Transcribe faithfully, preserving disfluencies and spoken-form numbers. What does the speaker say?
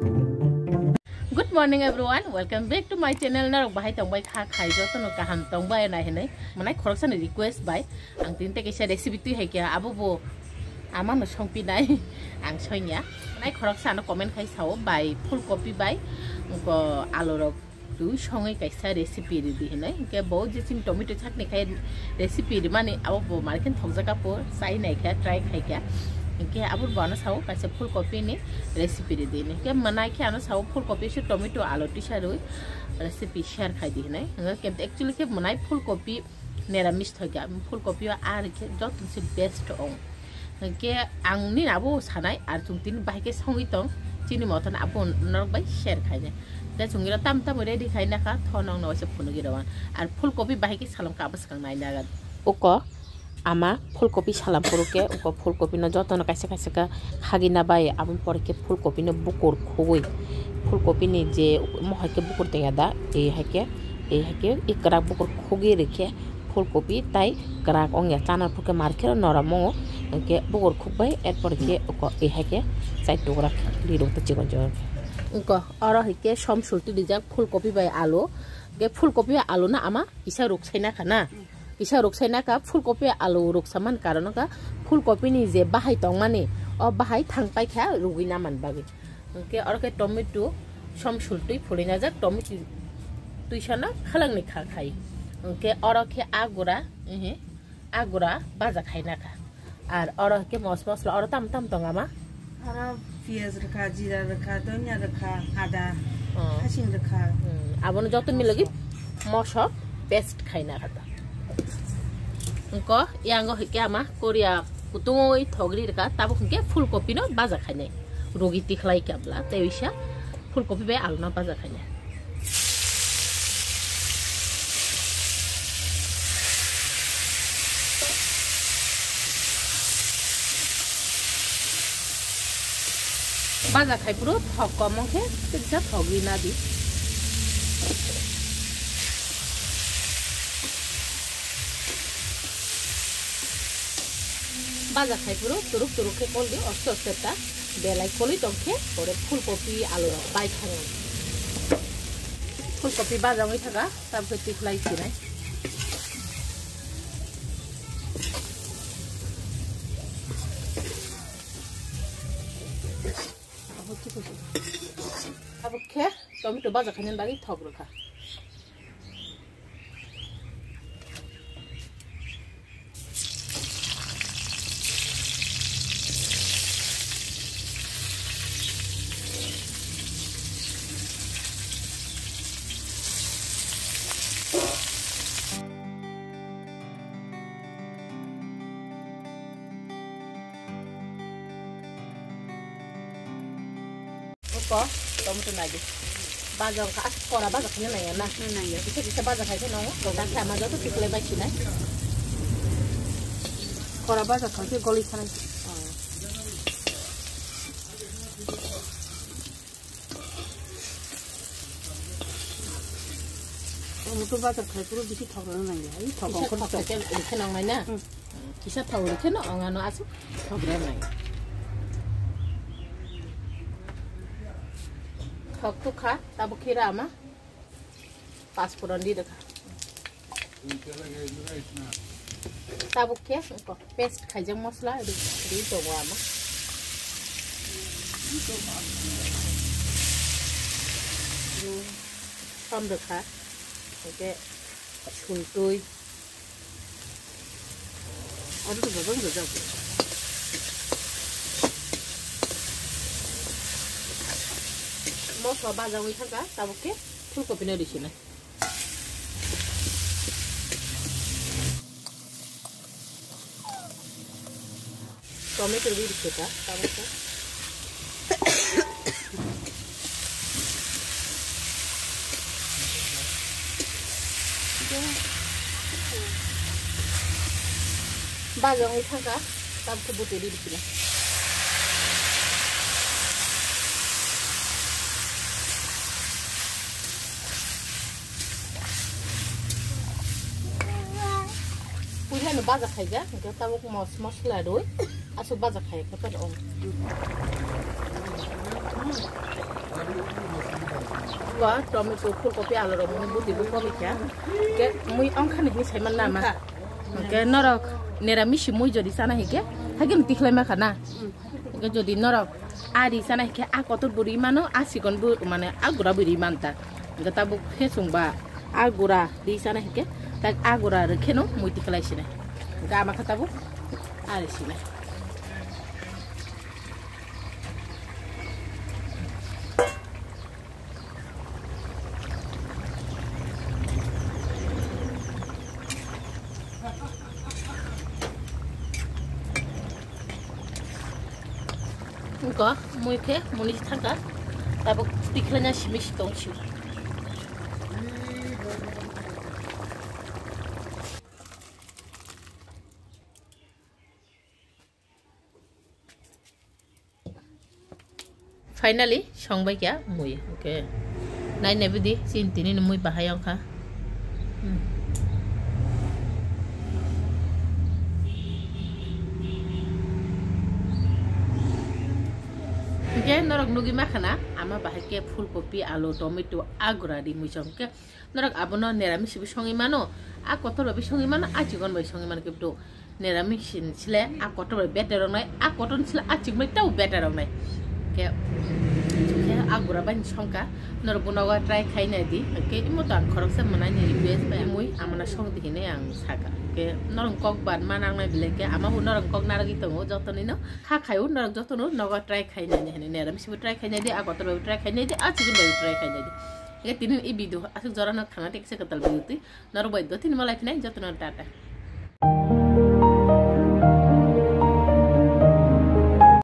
Good morning everyone, welcome back to my channel. Norok bahai tongbai kha khai jotono kaham tongbai nai hinui. Manai khoroksa ni request bai ang tini tei kaisa recipe twi hai kha abo bo ama no songpi nai ang soinya. Manai khoroksa ano comment khai sao bai full copy bai ko alu rok twi songwi kaisa recipe ridi hinui. Hinkhe bo je chini tomato chutney khai recipe rimani abo bo market thokjak apor chai nai kha try khai kha. Hinkhe abo bo ano sao kaisa full copy ni recipe ridi hinui. Hinkhe manai khe ano sao full copy se tomato alu tisa rwi recipe share khai di hinui. Hinkhe actually khe manai full copy neramis thokya, full copy o ar khe joto se best ong. Hinkhe ang nini abo sanai, ar chwng tini bahai khe songwi tong, chini moton abo norok bai share khainai. Tei chwng iro tam tamo ready khaina kha, tho nokno waisa phunugwi rw ang. Ar full copy bahai khe salam kha abo swkang naina. Uko ama full copy salam phuru khe, uko full copy no jotono kaisa kaisa khe khagina bai, aboni pore khe full copy no bukur khugwi, full copy ni je mohai khe bukur tongya da, ei hai khe, ei hai khe, ei kwrak bukur khugwi rikhe, full copy tai kwrak ongya, chana phurkhe market o norom o, hinkhe bukur khukbai, erpor khe uko, eh, hai khe chai tukra rirok tei chikon chikon khe. Uko, oro hinkhe som sulti rijak full copy bai alu, hinkhe full copy bai alu no ama kisa ruksaina kha na, kisa ruksaina kha, full copy bai alu ruksa man karon wngkha full copy ni je bahai tongmani, o bahai thang paikha rugwi na man bagwi. Hinkhe oro khe tomato som sultwi phulwi najak, tomato twisano khalangni kha khai. Hinkhe oro khe agura, ehe, agura baja khaina kha. Ar oro khe mos mosla oro tam tam tong ama? Oro piyaj rwkha, jira rwkha, donya rwkha, ada, oh, hasing rwkha. Hmm, abono joto milogwi moso paste khaina kha ta. Hinkhe yango hinkhe ama Korea kutungwi thogri rwkha, tabuk hinkhe full copy no baja khainai. Rogi tikhlai khe abla, tei uisa full copy bai alu no baja khainai. Baja khai phuru thok kom wng khe, tei kisa thogwi na di. Baja khai phuru turuk turuk khe kol di, aste aste ta belai kolwi tong khe, pore full copy alu rok bai thangwi. Full copy baja wngwi thaka, tabukhe tikhlai sinai. Abo khe tomato baja khainani bagwi thok rwkha. Uko, tomato nai di. Baja wngkha, aswk kora baja khaina nangya na? Nangya. Kisa kisa baja khai khe no, kisa kisa ma joto tiklai bai sinai. Kora baja khai khe goli sanai. Oh. Tomato baja khai phuru bisi thok rwna nangya. Ai thok kisa ongkhor thok thok. Khai khe rikhe nangnai na? Hmm. Kisa thok rikhe no ongano aswk thok rwna nangya. Thok thok kha, tabuk khe rama. Pasphoron di rwkha. Tabuk khe paste khaijak mosla ri, ri tongo ama. Som rwkha, hwnkhe sultwi. Oro to gabang rwjak. Mosla baja wngwi thangkha, tabuk khe phulkopino risinai. Tomato ri rikhe ta, tabuk khe. Baja wngwi thangkha, tabuk khe bwtwi ri rikhe na. Puila no baja khaijak, hwnkhe tabuk mos-, mosla rwi aswk baja khai khe phano. Bo tomato, phulkopi, alu rok mui buti bo kobi kha. Ke mui ongkha ni hinwi saiman na ma. Ke norok neramis si mui jodi chana hike, hake ni tikhlai ma kha na. Ke jodi norok a ri chana hike, a kotor bo ri mano, a sikon bo mane a gura bo ri man ta. Ke tabuk khe chwng ba a gura ri chana hike, tak a gura rwkhe no mui tikhlai sinai. Ke ama kha tabuk a ri sinai. Ko mui khe muni thangka, tabuk tikhlanya simi si tong si. Finally, songbai kya mui. Okay. Nai nai bidi, chin tini ni mui bahai ongkha. Hmm. Okay, norok nugui makhana, ama bahai ke phulkopi, alu, tomato, agra di mui song ke. Norok abono neramis sibo songwi mano, a kotor bai songwi mano, a chikon bai songwi mano kebdo. Neramis sin sile a kotor bai better rok nai, a kotor sile a chikon bai tau better rok nai. Ke, ke a gura bai songka, norok bo nogo try khai nai di. Ke imo to ang khoroksa manai ni request bai mui amana song di hinui ang saka. Ke norok kok ban ma nang nai bile ke ama bo norok kok naragwi tongo joto ni no. Kha khaio norok joto no nogo try khai nai ni hinui neramis sibo try khai nai di, a kotor bai try khai nai di, a chikon bai try khai nai di. Hingke tini ni video aswk jora no khana tei kisa kwtal video twi norok bai do tini malai phinai jotono tata.